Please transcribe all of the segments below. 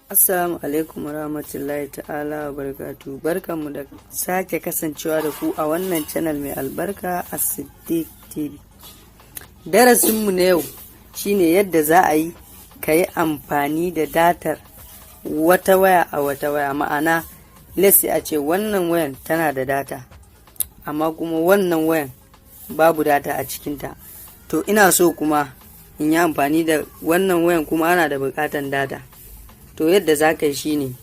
Assalamu alaikum warahmatullahi ta'ala wa barakatuhu. Barkanmu da sake kasancewa da ku a wannan channel mai albarka, a Siddiq TV. Darasinmu na yau shine yadda za a yi ka yi amfani da datar wata waya a wata waya. Ma'ana, let's say a ce wannan wayan tana da data, amma kuma wannan wayan babu data a cikinta. To, ina so kuma in yi amfani da wannan wayan, kuma ana da bukatan data. To, yadda za ka yi shine,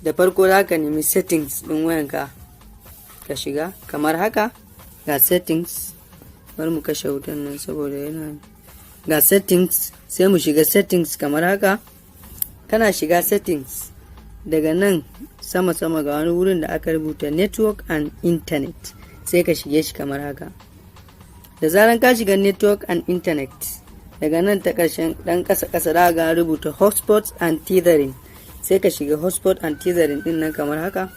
da farko za ka nemi settings ɗin wayanka, ka shiga kamar haka. Ga settings, bari mu kashe wutan nan saboda yana. Ga settings, sai mu shiga settings kamar haka. Kana shiga settings, daga nan sama-sama ga wani wurin da aka rubuta "Network and Internet", sai ka shige shi kamar haka. Da zaran ka shiga Network and Internet, daga nan ta ƙarshen ɗan ƙasa ƙasa da ga rubuta "Hotspot and Tethering", sai ka shiga Hotspot and Tethering ɗin nan kamar haka.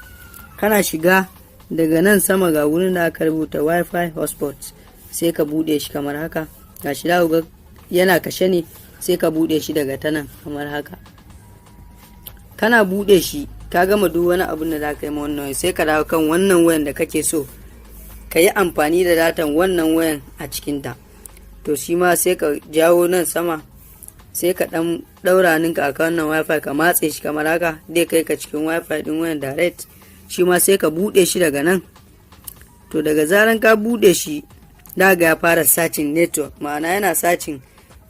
Kana shiga, daga nan sama ga wurin da aka rubuta "Wi-Fi hotspot", sai ka buɗe shi kamar haka. Ga shi da ga yana kashe ne, sai ka buɗe shi daga ta nan kamar haka. Kana buɗe shi, ka gama duk wani abun da za ka yi ma wannan wayan, sai ka dawo kan wannan wayan da kake so ka yi amfani da datan wannan wayan a cikinta. To, shi ma sai ka jawo nan sama, sai ka dan daura ninka akan wannan Wi-Fi, ka matse shi kamar haka, dai kai ka cikin Wi-Fi din wayan direct. Shi ma sai ka bude shi daga nan. To, daga zaran ka bude shi, daga ya fara searching network, ma'ana yana searching.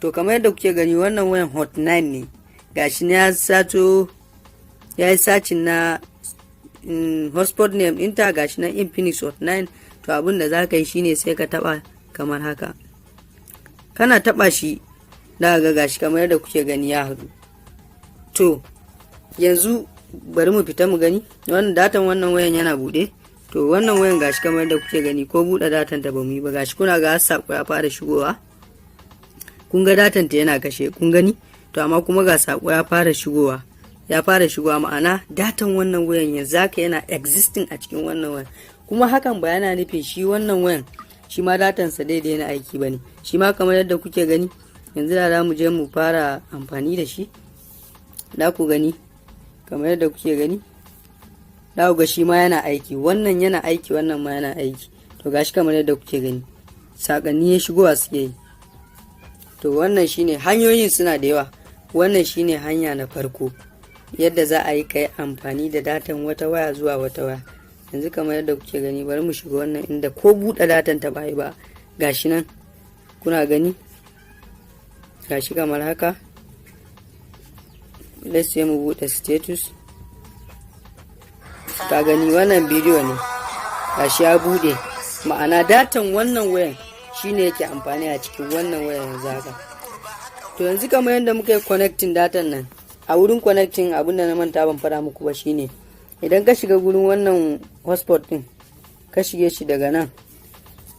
To, kamar yadda kuke gani, wannan wayan Hot 9 ne. Gashi ne ya sato, ya yi searching na hotspot name ɗinta, gashi na Infinix Hot 9. To, abin da za ka yi shine sai ka taba kamar haka. Kana taba shi, da ga gashi kamar yadda kuke gani ya haɗu. To, yanzu bari mu fita mu gani wannan datan wannan wayan yana buɗe. To, wannan wayan gashi kamar yadda kuke gani, ko buɗe datan ta bamu yi ba, gashi kuna ga sako ya fara shigowa. Kun ga datan ta yana kashe, kun gani? To, amma kuma ga sako ya fara shigowa, ya fara shigowa. Ma'ana, datan wannan wayan yanzu haka yana existing a cikin wannan wayan. Kuma hakan ba yana nufin shi wannan wayan shi ma datansa daidai na aiki bane. Shi ma kamar yadda kuke gani, yanzu da za mu je mu fara amfani da shi, da ku gani kamar yadda kuke gani, da ku ga shi ma yana aiki. Wannan yana aiki, wannan ma yana aiki. To, gashi kamar yadda kuke gani, sakanni ya shigowa suke yi. To, wannan shine, hanyoyin suna da yawa. Wannan shine hanya na farko, yadda za a yi kai amfani da datan wata waya zuwa wata waya. Yanzu kamar yadda kuke gani, bari mu shiga wannan inda ko buɗe datan ta bayi ba. Gashi nan kuna gani, gashi kamar haka. Let's say mu buɗe status. Ka gani, wannan bidiyo ne, gashi ya buɗe. Ma'ana, datan wannan wayan shine yake amfani a cikin wannan wayan yanzu haka. To, yanzu kamar yadda muka yi connecting datan nan, a wurin connecting, abin da na manta ban fara muku ba shine, idan ka shiga gurin wannan hotspot din, ka shige shi daga nan,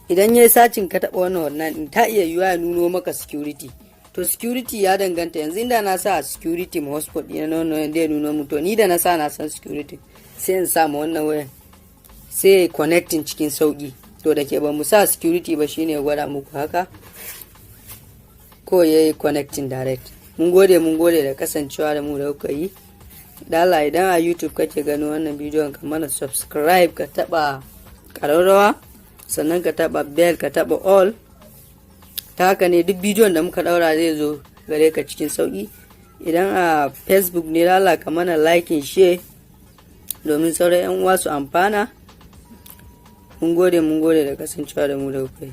idan ya yi searching, ka taɓa wannan din, ta iya yiwuwa ya nuno maka security. To, security ya danganta. Yanzu inda na sa security ma hotspot ɗina na wannan wayan, zai nuno mu. To, ni da na sa, na san security, sai in sa ma wannan wayan, sai connecting cikin sauki. To, da ke ba mu sa security ba, shine gwada muku haka, ko ya yi connecting direct. Mun gode, mun gode da kasancewa da mu da kuka yi. Dala, idan a YouTube kake gano wannan bidiyon, ka mana subscribe, ka taba ƙararrawa, sannan ka taba bell, ka taba all. Ta haka ne duk bidiyon da muka daura zai zo gare ka cikin sauki. Idan a Facebook ne, lala ka mana liking, share, domin sauran 'yan uwa su amfana. Mun gode, mun gode da kasancewa da mu da kuka yi.